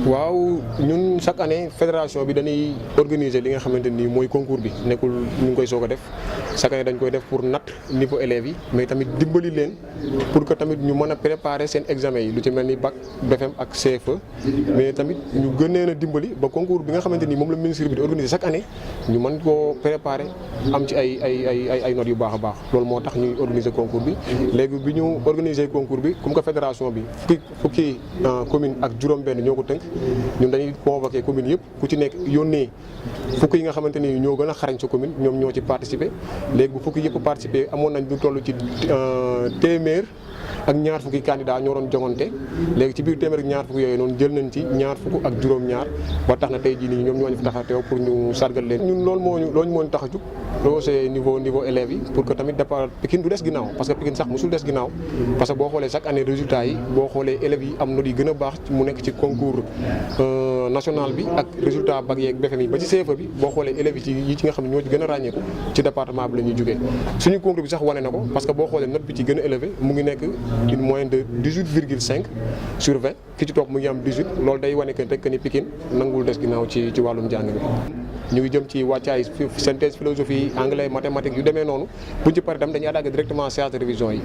waaw ñun chaque année fédération bi dañuy organiser li nga xamante ni mooy concours bi nekkul ñu ngi koy soog a def chaque année dañ koy def pour natt niveau élèves yi mais tamit dimbali leen pour que tamit ñu mën a préparer seen examen yi lu ci mel ni bac BFEM ak CFE mais tamit ñu gën leen a dimbali ba concours bi nga xamante ni moom la ministre bi di organiser chaque année ñu mën koo préparer am ci ay notes yu baax a baax loolu moo tax ñuy organiser concours bi léegi bi ñu organiser concours bi comme que fédération bi fukki commune ak juróom-benn ñoo ko tënk ñun dañuy convoqué commune yëpp ku ci nekk yónnee fukk yi nga xamante ni ñoo gën a xarañ sa commune ñoom ñoo ci participer léegi bu fukki yëpp participer amoon nañ lu toll ci téeméer ak ñaar fukki candidat ñoo doon jongante léegi ci biir téeméer ak ñaar fukk yooyu noonu jël nañ ci ñaar fukk ak juróom-ñaar ba tax na tey jii nii ñoom ñoo ñu fi tax a teew pour ñu sargal leen. ñun loolu moo ñu tax a jug loolu c'est niveau élèves yi pour que tamit départ Pikine du des ginnaaw parce que Pikine sax musul des ginnaaw parce que boo xoolee chaque année résultats yi boo xoolee élèves yi am notes yi gën a baax mu nekk ci concours national bi ak résultat bac yeeg BFEM yi ba ci CFEE bi boo xoolee élèves yi ci nga xam ne ñoo ci gën a ràññeeku ci département bi la ñuy jógee suñu concours bi sax wane na ko parce que boo xoolee note bi ci gën a élevé mu ngi nekk une moyenne de 18,5 sur 20 ki ci topp mu ngi am 18 loolu day wane que rek ni Pikine nangul des ginnaaw ci wàllum njàng mi. ñu ngi jëm ci wàccaay synthèse philosophie anglais mathématique yu demee noonu buñ ci pare tam dañuy attaqué directement séance de révision yi